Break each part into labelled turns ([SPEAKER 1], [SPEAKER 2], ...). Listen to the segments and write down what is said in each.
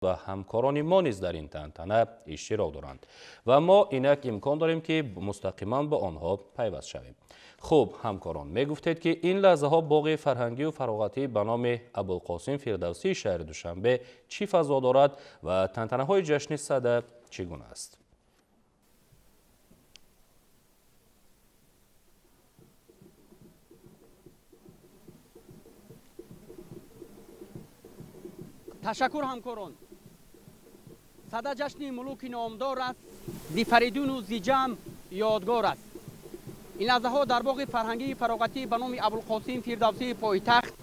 [SPEAKER 1] Ва ҳамкорони мо низ дар ин тантана иштирок доранд ва мо инак имкон дорем, ки мустақиман бо онҳо пайваст шавем. Хуб, ҳамкорон, мегуфтед, ки ин лаҳзаҳо боғи фарҳангию фароғатӣ ба номи Абулқосим Фирдавсии шаҳри Душанбе чӣ фазо дорад ва тантанаҳои ҷашни Сада чӣ гуна аст?
[SPEAKER 2] Ташаккур, ҳамкорон. Сада ҷашни мулуки номдор аст, зи Фаридуну зи Ҷам ёдгор аст. Ин лаҳзаҳо дар боғи фарҳангии фароғатӣ ба номи Абулқосим Фирдавсии пойтахт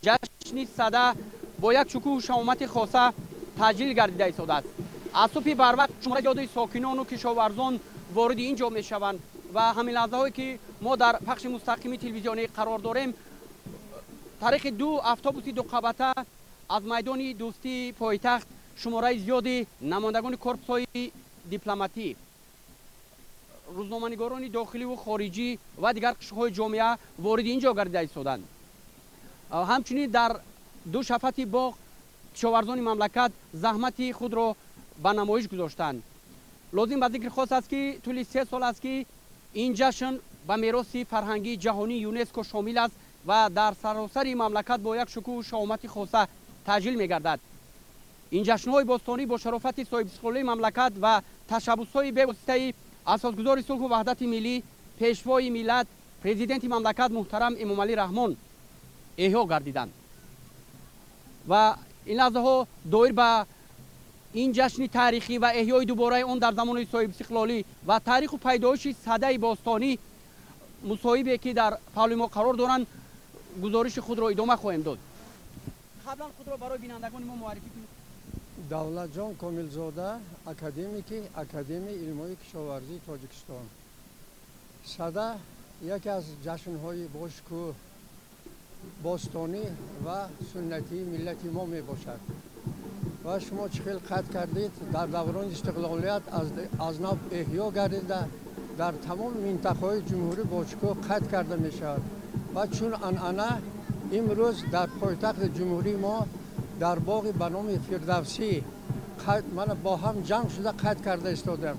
[SPEAKER 2] ҷашни Сада бо як шукӯҳу шаҳомати хоса таҷлил гардида истодааст. Аз субҳи барвақт шумораи зиёди сокинону кишоварзон вориди ин ҷо мешаванд ва ҳамин лаҳзаҳое, ки мо дар пахши мустақими телевизионӣ қарор дорем, тариқи ду автобуси дуқабата аз майдони Дӯстии пойтахт шумораи зиёди намояндагони корпусҳои дипломатӣ, рӯзноманигорони дохиливу хориҷӣ ва дигар қишрҳои ҷомеа вориди ин ҷо гардида истоданд. Ҳамчунин дар ду шафати боғ кишоварзони мамлакат заҳмати худро ба намоиш гузоштанд. Лозим ба зикри хос аст, ки тӯли 3 сол аст, ки ин ҷашн ба мероси фарҳангии ҷаҳонии ЮНЕСКО шомил аст ва дар саросари мамлакат бо як шукӯҳу шаҳомати хоса таҷлил мегардад. Ин ҷашнҳои бостонӣ бо шарофати соҳибистиқлолии мамлакат ва ташаббусҳои бевоситаи асосгузори сулҳу ваҳдати миллӣ, Пешвои миллат, Президенти мамлакат муҳтарам Эмомалӣ Раҳмон эҳё гардиданд. Ва ин лаҳзаҳо доир ба ин ҷашни таърихӣ ва эҳёи дубораи он дар замони соҳибистиқлолӣ ва таъриху пайдоиши Садаи бостонӣ мусоҳибе, ки дар паҳлӯи мо қарор доранд, гузориши худро идома хоҳем дод. Қаблан худро барои бинандагони мо муаррифӣ кунед.
[SPEAKER 3] Давлатҷон Комилзода, академики Академияи илмҳои кишоварзии Тоҷикистон. Сада яке аз ҷашнҳои бошукӯҳ, бостонӣ ва суннатии миллати мо мебошад ва шумо чӣ хел қайд кардед, дар даврони истиқлолият аз нав эҳё гардида, дар тамоми минтақаҳои ҷумҳурӣ бошукӯҳ қайд карда мешавад ва чун анъана имрӯз дар пойтахти ҷумҳурии мо дар боғи ба номи Фирдавсӣ мана бо ҳам ҷамъ шуда қайд карда истодем.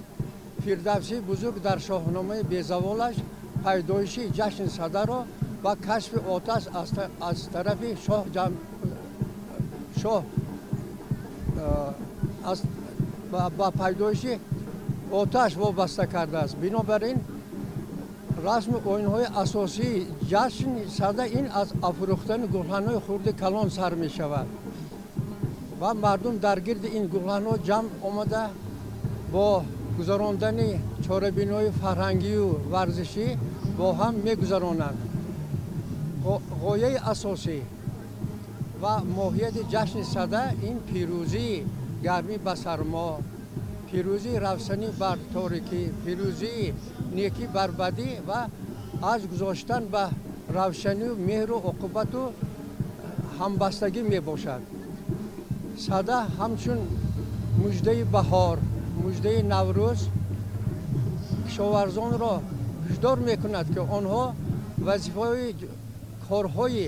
[SPEAKER 3] Фирдавсии бузург дар Шоҳномаи безаволаш пайдоиши ҷашни Садаро ба кашфи оташ аз тарафи шоҳ ба пайдоиши оташ вобаста кардааст. Бинобар ин расму оинҳои асосии ҷашни Сада ин аз афрӯхтани гулханҳои хурди калон сар мешавад ва мардум дар гирди ин гулханҳо ҷамъ омада, бо гузарондани чорабиниҳои фарҳангию варзишӣ бо ҳам мегузаронанд. Ғояи асосӣ ва моҳияти ҷашни Сада ин пирӯзии гармӣ ба сармо, пирӯзии равшанӣ бар торикӣ, пирӯзии некӣ бар бадӣ ва арҷ гузоштан ба равшанию меҳру оқибату ҳамбастагӣ мебошад. Сада ҳамчун муждаи баҳор, муждаи Наврӯз кишоварзонро ҳушдор мекунад, ки онҳо вазифаҳои корҳои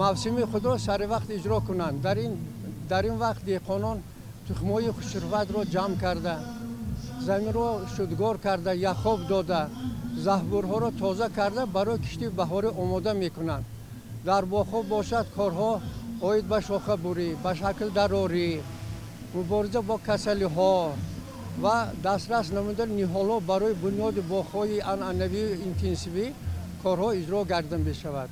[SPEAKER 3] мавсимии худро сари вақт иҷро кунанд. Дар ин вақт деҳқонон тухмҳои хушрӯятро ҷамъ карда, заминро шудгор карда, яхоб дода, заҳбурҳоро тоза карда, барои кишти баҳорӣ омода мекунанд. Дар боғҳо бошад, корҳо оид ба шохабурӣ, ба шакл дарорӣ, мубориза бо касалиҳо ва дастрас намудани ниҳолҳо барои бунёди боғҳои анъанавию интенсивӣ корҳо иҷро карда мешавад.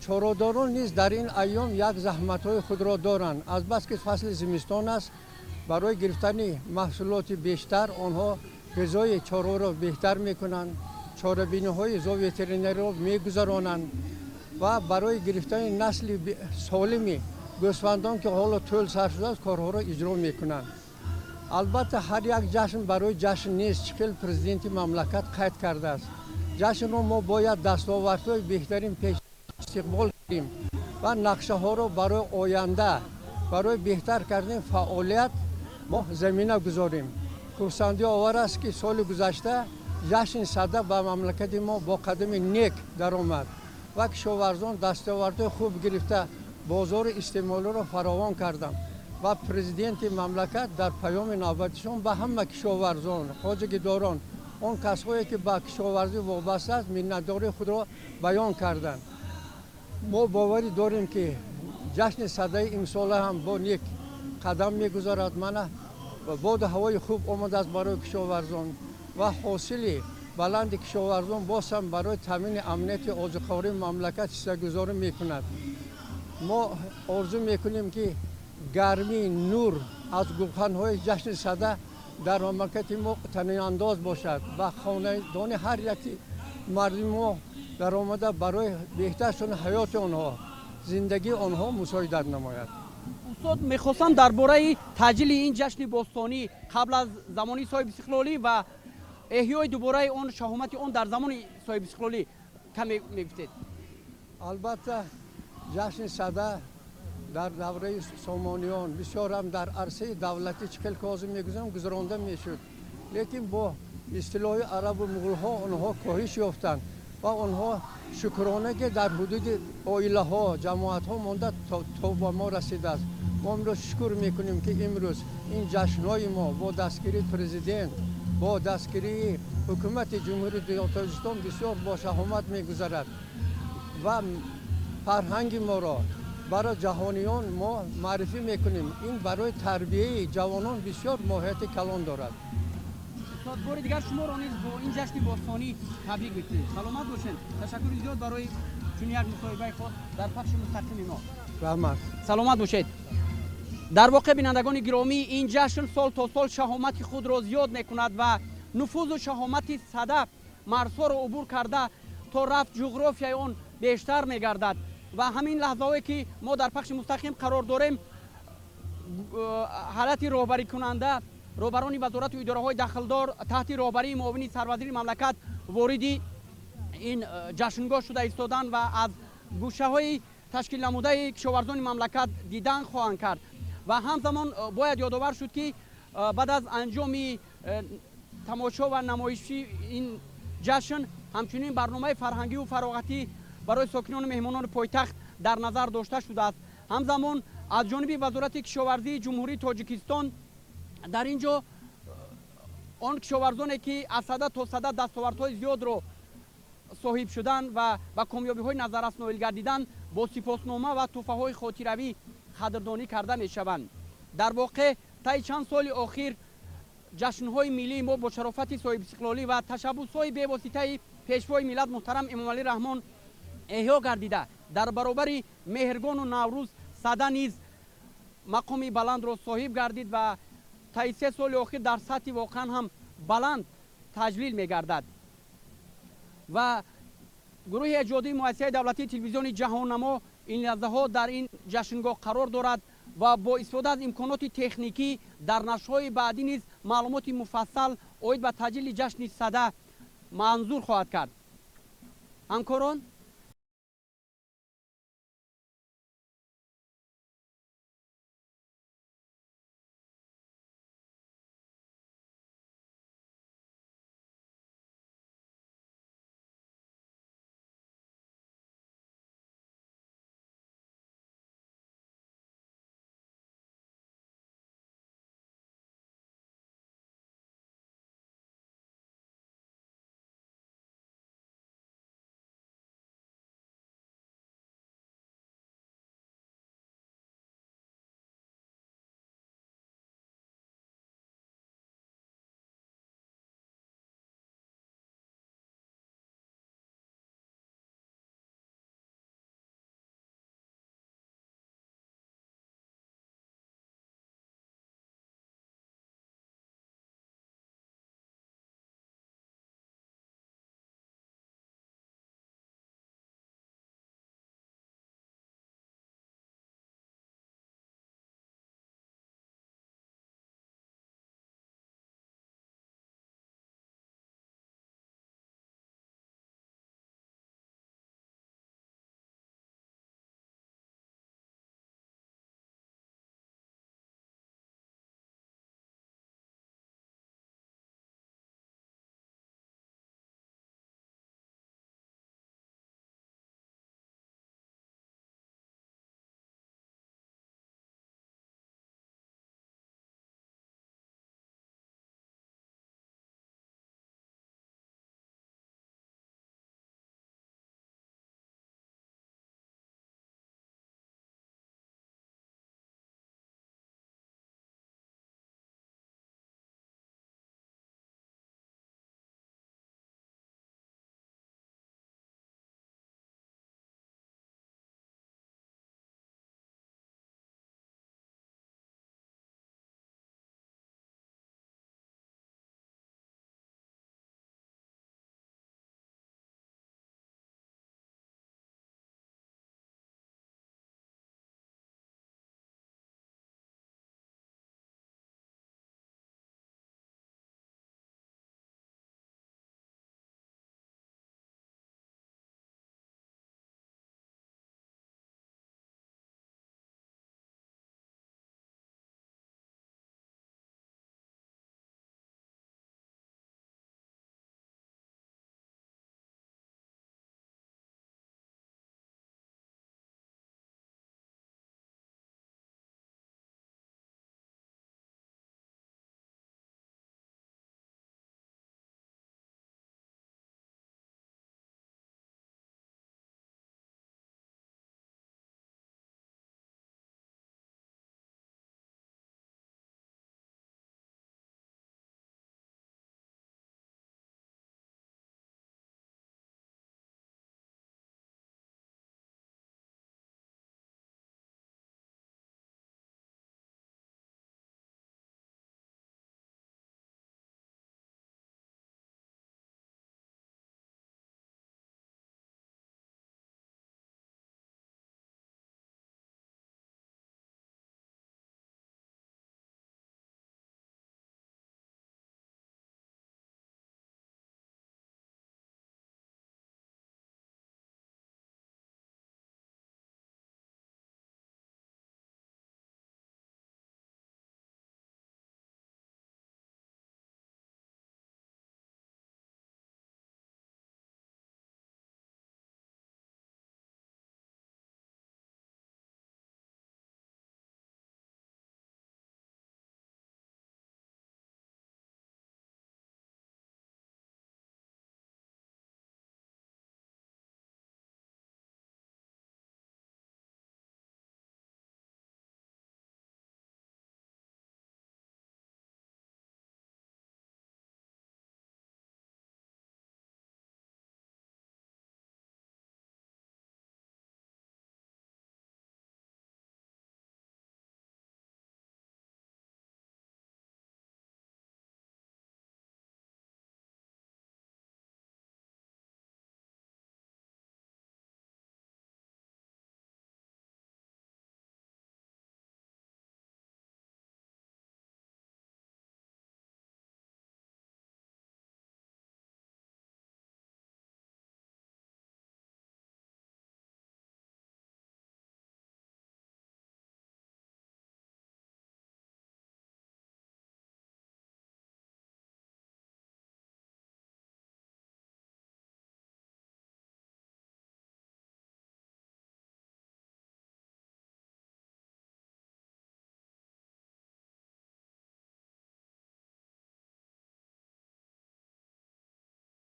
[SPEAKER 3] Чорводорон низ дар ин айём як заҳматҳои худро доранд. Азбаски фасли зимистон аст, барои гирифтани маҳсулоти бештар онҳо ғизои чорворо беҳтар мекунанд, чорабиниҳои зооветеринариро мегузаронанд ва барои гирифтани насли солими гӯсфандон, ки ҳоло тӯл сар шудааст, корҳоро иҷро мекунанд. Албатта, ҳар як ҷашн барои ҷашн нест. Чӣ хел Президенти мамлакат қайд кардааст, ҷашнро мо бояд дастовардҳои беҳтарин пеш истиқбол кунем ва нақшаҳоро барои оянда, барои беҳтар кардани фаъолият мо замина гузорем. Хурсандиовар аст, ки соли гузашта ҷашни Сада ба мамлакати мо бо қадами нек даромад ва кишоварзон дастовардҳои хуб гирифта, бозори истеъмолиро фаровон карданд. Ва Президенти мамлакат дар паёми навбатишон ба ҳама кишоварзон, хоҷагидорон, он касҳое, ки ба кишоварзӣ вобаста аст, миннатдории худро баён карданд. Мо боварӣ дорем, ки ҷашни Садаи имсола ҳам бо нек қадам мегузарад. Мана, боду ҳавои хуб омадааст барои кишоварзон ва ҳосили баланди кишоварзон боз ҳам барои таъмини амнияти озуқавории мамлакат ҳиссагузорӣ мекунад. Мо орзу мекунем, ки гармии нур аз гулханҳои ҷашни Сада дар мамлакати мо танинандоз бошад ва хонадони ҳар яки мардуми мо даромада, барои беҳтар шудани ҳаёти онҳо, зиндагии онҳо мусоидат намояд.
[SPEAKER 2] Устод, мехостам дар бораи таҷлили ин ҷашни бостонӣ қабл аз замони соҳибистиқлолӣ ва эҳёи дубораи он, шаҳомати он дар замони соҳибистиқлолӣ каме мегуфтед.
[SPEAKER 3] Албатта, ҷашни Сада дар давраи Сомониён бисёр ҳам дар арсаи давлатӣ, чӣ хел ки ҳозир мегузарам, гузаронда мешуд, лекин бо истилои арабу муғулҳо онҳо коҳиш ёфтанд ва онҳо шукрона, ки дар ҳудуди оилаҳо, ҷамоатҳо монда, то ба мо расидааст. Мо имрӯз шукр мекунем, ки имрӯз ин ҷашнҳои мо бо дастгирии Президент, бо дастгирии Ҳукумати Ҷумҳурии Тоҷикистон бисёр бо шаҳомат мегузарад ва фарҳанги моро барои ҷаҳониён мо маърифӣ мекунем. Ин барои тарбияи ҷавонон бисёр моҳияти калон дорад.
[SPEAKER 2] Устод, бори дигар шуморо низ бо ин ҷашни бостонӣ табрик мекунем. Саломат бошед. Ташаккури зиёд барои чунин як мусоҳибаи хос дар пахши мустақими мо.
[SPEAKER 3] Раҳмат.
[SPEAKER 2] Саломат бошед. Дар воқеъ, бинандагони гиромӣ, ин ҷашн сол то сол шаҳомати худро зиёд мекунад ва нуфузу шаҳомати Сада марзҳоро убур карда, то рафт ҷуғрофияи он бештар мегардад. Ва ҳамин лаҳзаҳое, ки мо дар пахши мустақим қарор дорем, ҳайати роҳбарикунанда, роҳбарони вазорату идораҳои дахлдор таҳти роҳбарии муовини сарвазири мамлакат вориди ин ҷашнгоҳ шуда истоданд ва аз гӯшаҳои ташкилнамудаи кишоварзони мамлакат дидан хоҳанд кард. Ва ҳамзамон бояд ёдовар шуд, ки баъд аз анҷоми тамошо ва намоиши ин ҷашн, ҳамчунин барномаи фарҳангиву фароғатӣ барои сокинону меҳмонони пойтахт дар назар дошта шудааст. Ҳамзамон аз ҷониби Вазорати кишоварзии Ҷумҳурии Тоҷикистон дар ин ҷо он кишоварзоне, ки аз сада то сада дастовардҳои зиёдро соҳиб шуданд ва ба комёбиҳои назаррас ноил гардиданд, бо сипоснома ва тӯҳфаҳои хотиравӣ қадрдонӣ карда мешаванд. Дар воқеъ, таи чанд соли охир ҷашнҳои миллии мо бо шарофати соҳибистиқлолӣ ва ташаббусҳои бевоситаи Пешвои миллат муҳтарам Эмомалӣ Раҳмон эҳё гардида, дар баробари Меҳргону Наврӯз Сада низ мақоми баландро соҳиб гардид ва таи 3 соли охир дар сатҳи воқеан ҳам баланд таҷлил мегардад. Ва гурӯҳи эҷодии Муассисаи давлатии телевизиони «Ҷаҳоннамо» ин лаҳзаҳо дар ин ҷашнгоҳ қарор дорад ва бо истифода аз имконоти техникӣ дар нашрҳои баъдӣ низ маълумоти муфассал оид ба таҷлили ҷашни Сада манзур хоҳад кард. Ҳамкорон.